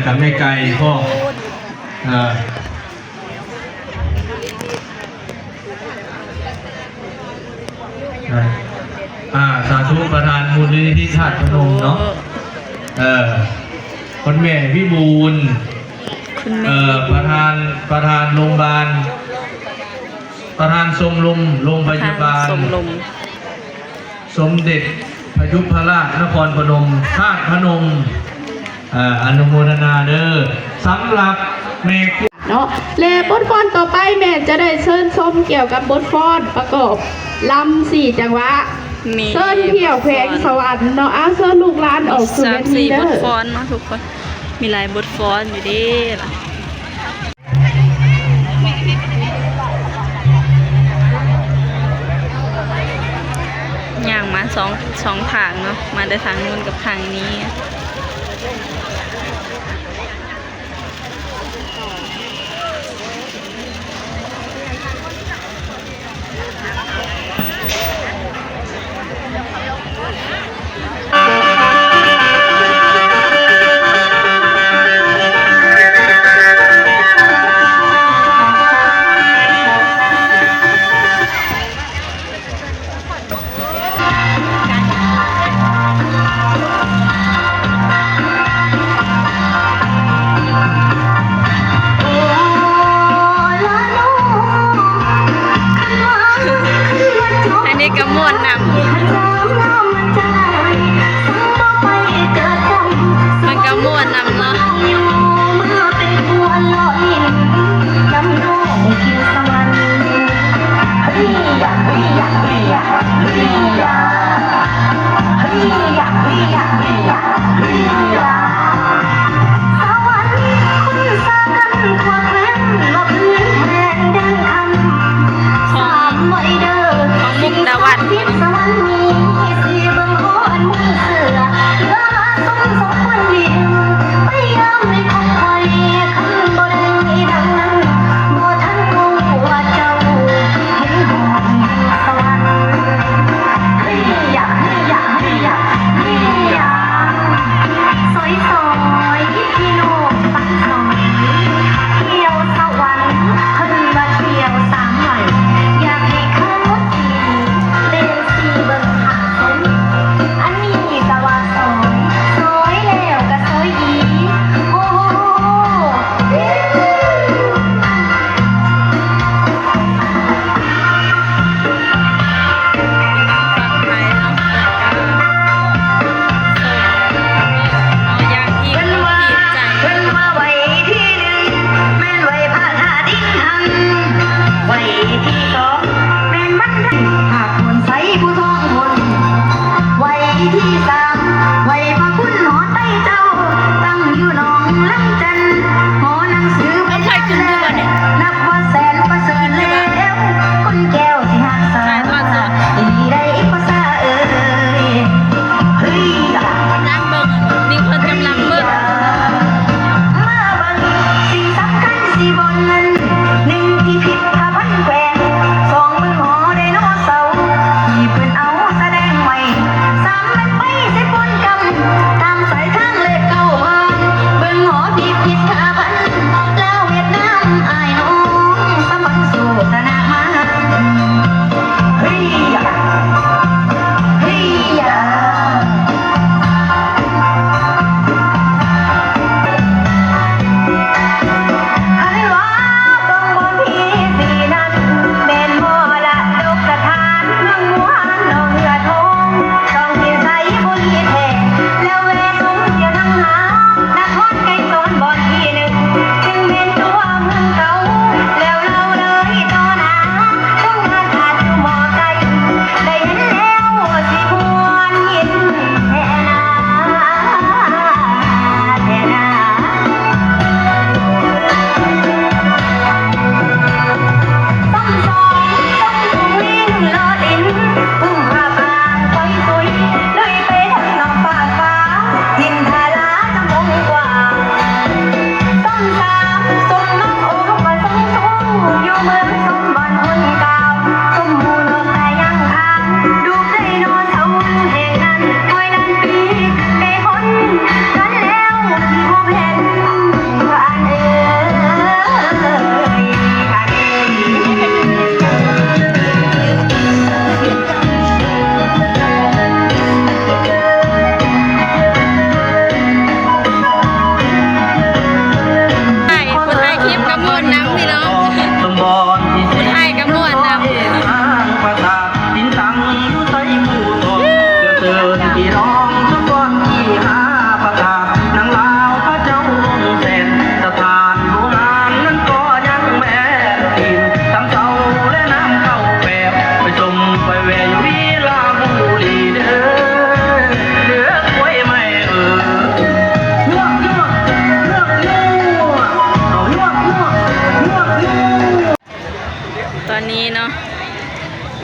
ກັບແມ່ໄກ່ພ້ອມ ເອີ ອ່າ ສາທຸ ປະທານມູນນິທິທາດພະນົມເນາະ ເອີ ຄຸນແມ່ວິບູນ ຄຸນແມ່ ເອີ ວິບູນ ປະທານ ປະທານໂຮງບານ ປະທານຊົມລົມໂຮງພະຍາບານ ປະທານຊົມລົມ ສົມເດັດພະຍຸພະລາດນະຄອນພະນົມ ທາດພະນົມ ເອີ ອະນຸໂມທະນາເດີ ສຳລັບແມ່ຄູ ເນາະ ແລະ ບົດຟ້ອນຕໍ່ໄປແມ່ນຈະໄດ້ເຊີນຊົມກ່ຽວກັບບົດຟ້ອນປະກອບລຳສີ່ຈັງຫວະ ແມ່ນ ເຊີນທ່ຽວແຂວງສະຫວັນເນາະ ອາ ເຊີນລູກຫຼານອອກສູ່ເວທີເດີ ມີສາມສີ່ບົດຟ້ອນເນາະທຸກຄົນ ມີຫຼາຍບົດຟ້ອນຢູ່ເດ້ລະ. ຍ່າງມາສອງ ສອງທາງເນາະ ມາແຕ່ທາງໂນ້ນກັບທາງນີ້.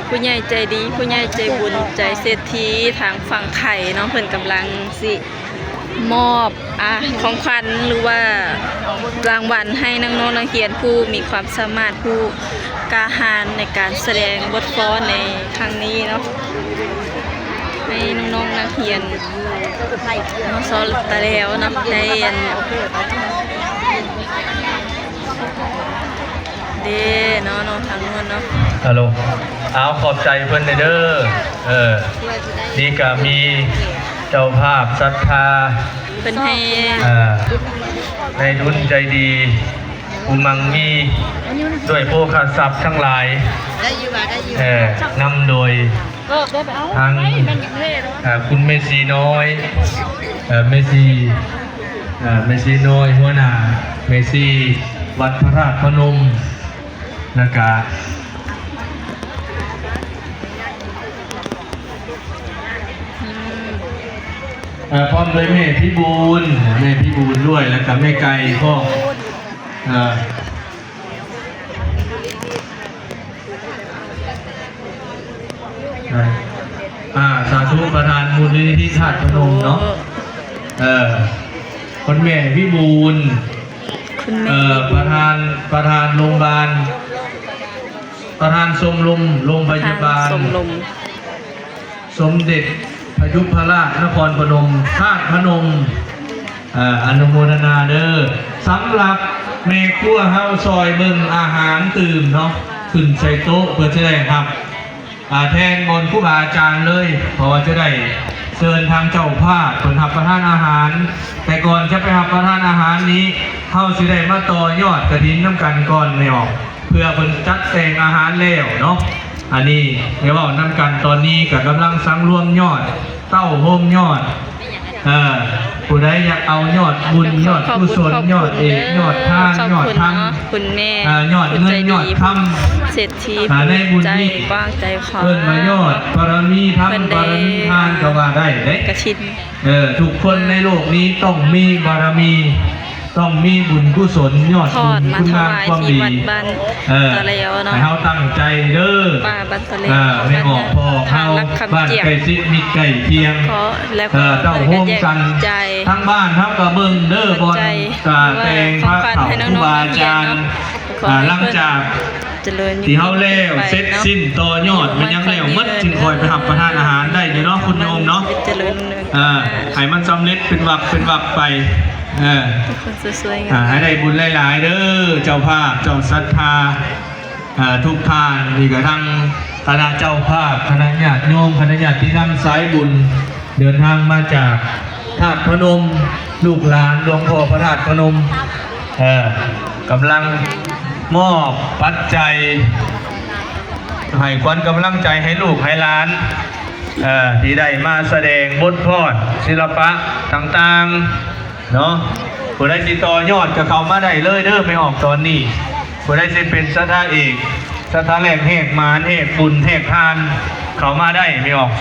ຜູ້ໃຫຍ່ໃຈດີ ຜູ້ໃຫຍ່ໃຈບຸນ ໃຈເສດຖີທາງຝັ່ງໄທເນາະ ເພິ່ນກຳລັງຊິມອບ ອ່າ ຂອງຂວັນ ຫຼືວ່າລາງວັນໃຫ້ນ້ອງໆນັກຮຽນຜູ້ມີຄວາມສາມາດ ຜູ້ກ້າຫານໃນການສະແດງບົດຟ້ອນໃນຄັ້ງນີ້ເນາະ ໃຫ້ນ້ອງໆນັກຮຽນ ມສ ຕະແລວເນາະ ໄດ້ອັນ ເດ້ເນາະ ເນາະ ທາງໂນ້ນເນາະ ຮັລໂຫຼ ເອົາ ຂອບໃຈເພິ່ນແດ່ເດີ ເອີ ນີ້ກະມີເຈົ້າພາບສັດທາ ເພິ່ນໃຫ້ ເອີ ໃນບຸນໃຈດີ ຜູ້ມັ່ງມີດ້ວຍໂພຄະຊັບທັງຫຼາຍ ໄດ້ຢູ່ວ່າ ໄດ້ຢູ່ ເອີ ນຳໂດຍ ທາງ ເອີ ຄຸນແມ່ຊີນ້ອຍ ເອີ ແມ່ຊີ ເອີ ແມ່ຊີນ້ອຍ ຫົວໜ້າແມ່ຊີວັດພະທາດພະນົມ ແລ້ວກະ ອືມ ເອີ ພ້ອມດ້ວຍແມ່ພິບູນ ແມ່ພິບູນດ້ວຍ ແລ້ວກະແມ່ໄກ່ພ້ອມ ເອີ ອ່າ ສາທຸ ປະທານມູນນິທິທາດພະນົມເນາະ ເອີ ຄຸນແມ່ວິບູນ ຄຸນແມ່ ເອີ ປະທານ ປະທານໂຮງບານ ປະທານຊົມລົມໂຮງພະຍາບານ ປະທານຊົມລົມ ສົມເດັດພະຍຸພະລາດນະຄອນພະນົມ ທາດພະນົມ ເອີ ອະນຸໂມທະນາເດີ ສຳລັບແມ່ຄົວເຮົາຊ່ອຍເບິ່ງອາຫານຕື່ມເນາະ ຂຶ້ນໃສ່ໂຕະ ເພື່ອຈະໄດ້ຮັບ ອ່າ ແທນບ່ອນຄູບາອາຈານເລີຍ ເພາະວ່າຈະໄດ້ເຊີນທາງເຈົ້າພາບເພິ່ນຮັບປະທານອາຫານ ແຕ່ກ່ອນຈະໄປຮັບປະທານອາຫານນີ້ ເຮົາຊິໄດ້ມາຕໍ່ຍອດກະຖິນນຳກັນກ່ອນແມ່ອອກ ເພື່ອເພິ່ນຈັດແຕ່ງອາຫານແລ້ວເນາະ ອັນນີ້ໄດ້ເວົ້ານຳກັນ ຕອນນີ້ກະກຳລັງສັງລວມຍອດ ເຕົ້າໂຮມຍອດ ເອີ ຜູ້ໃດຢາກເອົາຍອດບຸນ ຍອດກຸສົນ ຍອດເອກ ຍອດທານ ຍອດທຳ ເອີ ຍອດເງິນ ຍອດຄຳ ເສດຖີ ໃນບຸນນີ້ ເພິ່ນວ່າຍອດບາລະມີທຳ ບາລະມີທານ ກະວ່າໄດ້ເດ້ ກະຖິນ ເອີ ທຸກຄົນໃນໂລກນີ້ຕ້ອງມີບາລະມີ ຕ້ອງມີບຸນກຸສົນ ຍອດບຸນ ຄຸນງາມຄວາມດີ ເອີ ໃຫ້ເຮົາຕັ້ງໃຈເດີ ເອີ ແມ່ອອກພໍ່ເຮົາ ບ້ານໃກ້ຊິດມິດໃກ້ຄຽງ ເອີ ເຕົ້າໂຮມກັນ ທາງບ້ານເຮົາກະເບິ່ງເດີ ບ່ອນກະແຕ່ງພາເຂົ້າຄູບາອາຈານ ຫຼັງຈາກທີ່ເຮົາແລ້ວເສັດສິ້ນຕໍ່ຍອດແມ່ນຫຍັງແລ້ວໝົດ ຈຶ່ງຄ່ອຍໄປຮັບປະທານອາຫານໄດ້ເນາະ ຄຸນໂຍມເນາະ ເອີ ໃຫ້ມັນສຳເລັດເປັນວັກເປັນວັກໄປ ເອີ ໃຫ້ໄດ້ບຸນຫຼາຍໆເດີ ເຈົ້າພາບ ເຈົ້າສັດທາ ເອີ ທຸກທ່ານ ນີ້ກະທັງຄະນະເຈົ້າພາບ ຄະນະຍາດໂຍມ ຄະນະຍາດຕິທຳສາຍບຸນ ເດີນທາງມາຈາກທາດພະນົມ ລູກຫຼານຫຼວງພໍ່ພະທາດພະນົມ ເອີ ກຳລັງມອບປັດໄຈ ໃຫ້ຂວັນກຳລັງໃຈໃຫ້ລູກໃຫ້ຫຼານ ເອີ ທີ່ໄດ້ມາສະແດງບົດຟ້ອນ ສິລະປະຕ່າງໆ ເນາະ ຜູ້ໃດຊິຕໍ່ຍອດກະເຂົ້າມາໄດ້ເລີຍເດີ ແມ່ອອກຕອນນີ້ ຜູ້ໃດຊິເປັນສັດທາເອກ ສັດທາແລກແຮກໝານ ແຮກບຸນ ແຮກທານ ເຂົ້າມາໄດ້ ແມ່ອອກ